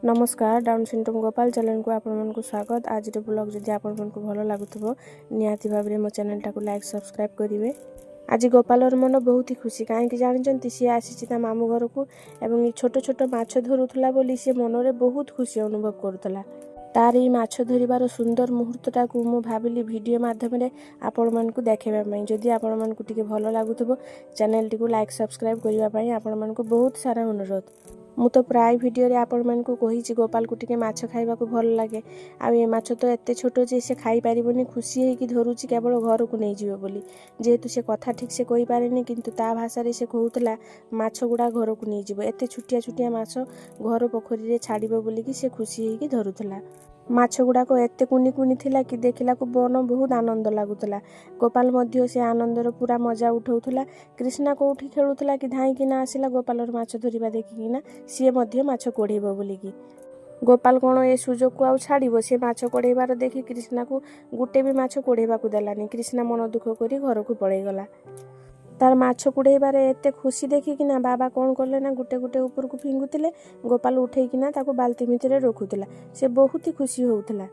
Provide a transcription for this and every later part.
ନମସ୍କାର, down syndrome Gopal ଚ୍ୟାନେଲକୁ ଆପଣମାନଙ୍କୁ ସ୍ୱାଗତ। ଆଜିର ବ୍ଲଗ୍ ଯଦି ଆପଣମାନଙ୍କୁ ଭଲ ଲାଗୁଥିବ, ନିହାତି ଭାବରେ ମୋ ଚ୍ୟାନେଲଟାକୁ ଲାଇକ୍, ସବସ୍କ୍ରାଇବ୍ କରିବେ। ଆଜି ଗୋପାଳର ମନ ବହୁତ ହି ଖୁସି। କାହିଁକି ଜାଣିଛନ୍ତି? ସିଏ ଆସିଛି ତା ମାମୁଁ ଘରକୁ ଏବଂ ଏ ଛୋଟ ଛୋଟ ମାଛ ଧରୁଥିଲା ବୋଲି ସେ ମନରେ ବହୁତ ଖୁସି ଅନୁଭବ କରୁଥିଲା। ତାର ଏଇ ମାଛ ଧରିବାର ସୁନ୍ଦର ମୁହୂର୍ତ୍ତଟାକୁ ମୁଁ ଭାବିଲି ଭିଡ଼ିଓ ମାଧ୍ୟମରେ ଆପଣମାନଙ୍କୁ ଦେଖାଇବା ପାଇଁ। ଯଦି ଆପଣମାନଙ୍କୁ ଟିକେ ଭଲ ଲାଗୁଥିବ, ଚ୍ୟାନେଲଟିକୁ ଲାଇକ୍, ସବସ୍କ୍ରାଇବ୍ କରିବା ପାଇଁ ଆପଣମାନଙ୍କୁ ବହୁତ ସାରା ଅନୁରୋଧ। ମୁଁ ତ ପ୍ରାୟ ଭିଡ଼ିଓରେ ଆପଣମାନଙ୍କୁ କହିଛି, ଗୋପାଳକୁ ଟିକେ ମାଛ ଖାଇବାକୁ ଭଲ ଲାଗେ। ଆଉ ଏ ମାଛ ତ ଏତେ ଛୋଟ ଯେ ସେ ଖାଇପାରିବନି। ଖୁସି ହେଇକି ଧରୁଛି କେବଳ ଘରକୁ ନେଇଯିବ ବୋଲି। ଯେହେତୁ ସେ କଥା ଠିକ୍ ସେ କହିପାରେନି, କିନ୍ତୁ ତା ଭାଷାରେ ସେ କହୁଥିଲା ମାଛ ଗୁଡ଼ା ଘରକୁ ନେଇଯିବ, ଏତେ ଛୋଟିଆ ଛୋଟିଆ ମାଛ ଘର ପୋଖରୀରେ ଛାଡ଼ିବ ବୋଲିକି ସେ ଖୁସି ହେଇକି ଧରୁଥିଲା। ମାଛ ଗୁଡ଼ାକ ଏତେ କୁନି କୁନି ଥିଲା କି ଦେଖିଲାକୁ ମନ ବହୁତ ଆନନ୍ଦ ଲାଗୁଥିଲା। ଗୋପାଳ ମଧ୍ୟ ସେ ଆନନ୍ଦର ପୁରା ମଜା ଉଠାଉଥିଲା। କ୍ରିଷ୍ଣା କେଉଁଠି ଖେଳୁଥିଲା କି ଧାଇଁକିନା ଆସିଲା ଗୋପାଳର ମାଛ ଧରିବା ଦେଖିକିନା, ସିଏ ମଧ୍ୟ ମାଛ କଢ଼େଇବ ବୋଲିକି। ଗୋପାଳ କ'ଣ ଏ ସୁଯୋଗକୁ ଆଉ ଛାଡ଼ିବ? ସେ ମାଛ କଢ଼େଇବାର ଦେଖି କ୍ରିଷ୍ଣାକୁ ଗୋଟେ ବି ମାଛ କଢ଼େଇବାକୁ ଦେଲାନି। କ୍ରିଷ୍ଣା ମନ ଦୁଃଖ କରି ଘରକୁ ପଳେଇଗଲା। ତାର ମାଛ କୁଢ଼େଇବାରେ ଏତେ ଖୁସି ଦେଖିକିନା ବାବା କ'ଣ କଲେ ନା, ଗୋଟେ ଗୋଟେ ଉପରକୁ ଫିଙ୍ଗୁଥିଲେ, ଗୋପାଳ ଉଠେଇକିନା ତାକୁ ବାଲ୍ଟି ଭିତରେ ରଖୁଥିଲା। ସେ ବହୁତ ହି ଖୁସି ହେଉଥିଲା।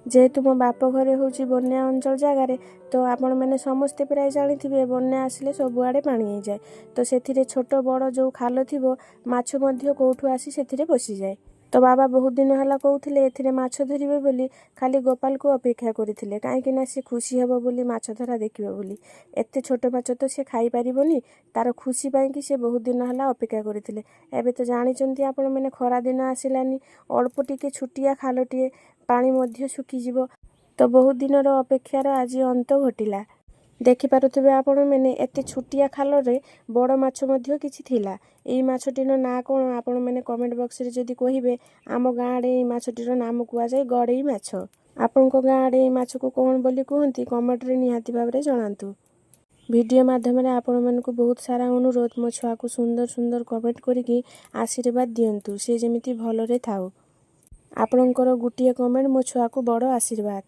ଯେହେତୁ ମୋ ବାପ ଘରେ ହେଉଛି ବନ୍ୟା ଅଞ୍ଚଳ ଜାଗାରେ, ତ ଆପଣମାନେ ସମସ୍ତେ ପ୍ରାୟ ଜାଣିଥିବେ, ବନ୍ୟା ଆସିଲେ ସବୁଆଡ଼େ ପାଣି ହେଇଯାଏ। ତ ସେଥିରେ ଛୋଟ ବଡ଼ ଯେଉଁ ଖାଲ ଥିବ, ମାଛ ମଧ୍ୟ କେଉଁଠୁ ଆସି ସେଥିରେ ପଶିଯାଏ। ତ ବାବା ବହୁତ ଦିନ ହେଲା କହୁଥିଲେ ଏଥିରେ ମାଛ ଧରିବେ ବୋଲି। ଖାଲି ଗୋପାଳକୁ ଅପେକ୍ଷା କରିଥିଲେ, କାହିଁକି ନା ସେ ଖୁସି ହେବ ବୋଲି, ମାଛ ଧରା ଦେଖିବ ବୋଲି। ଏତେ ଛୋଟ ମାଛ ତ ସେ ଖାଇପାରିବନି। ତାର ଖୁସି ପାଇଁକି ସେ ବହୁତ ଦିନ ହେଲା ଅପେକ୍ଷା କରିଥିଲେ। ଏବେ ତ ଜାଣିଛନ୍ତି ଆପଣମାନେ, ଖରା ଦିନ ଆସିଲାନି, ଅଳ୍ପ ଟିକେ ଛୋଟିଆ ଖାଲଟିଏ, ପାଣି ମଧ୍ୟ ଶୁଖିଯିବ। ତ ବହୁତ ଦିନର ଅପେକ୍ଷାର ଆଜି ଅନ୍ତ ଘଟିଲା। ଦେଖିପାରୁଥିବେ ଆପଣମାନେ, ଏତେ ଛୋଟିଆ ଖାଲରେ ବଡ଼ ମାଛ ମଧ୍ୟ କିଛି ଥିଲା। ଏଇ ମାଛଟିର ନାଁ କ'ଣ ଆପଣମାନେ କମେଣ୍ଟ ବକ୍ସରେ ଯଦି କହିବେ। ଆମ ଗାଁ ଆଡ଼େ ଏଇ ମାଛଟିର ନାମ କୁହାଯାଏ ଗଡ଼େଇ ମାଛ। ଆପଣଙ୍କ ଗାଁ ଆଡ଼େ ଏଇ ମାଛକୁ କ'ଣ ବୋଲି କୁହନ୍ତି, କମେଣ୍ଟରେ ନିହାତି ଭାବରେ ଜଣାନ୍ତୁ। ଭିଡ଼ିଓ ମାଧ୍ୟମରେ ଆପଣମାନଙ୍କୁ ବହୁତ ସାରା ଅନୁରୋଧ, ମୋ ଛୁଆକୁ ସୁନ୍ଦର ସୁନ୍ଦର କମେଣ୍ଟ କରିକି ଆଶୀର୍ବାଦ ଦିଅନ୍ତୁ, ସେ ଯେମିତି ଭଲରେ ଥାଉ। ଆପଣଙ୍କର ଗୋଟିଏ କମେଣ୍ଟ ମୋ ଛୁଆକୁ ବଡ଼ ଆଶୀର୍ବାଦ।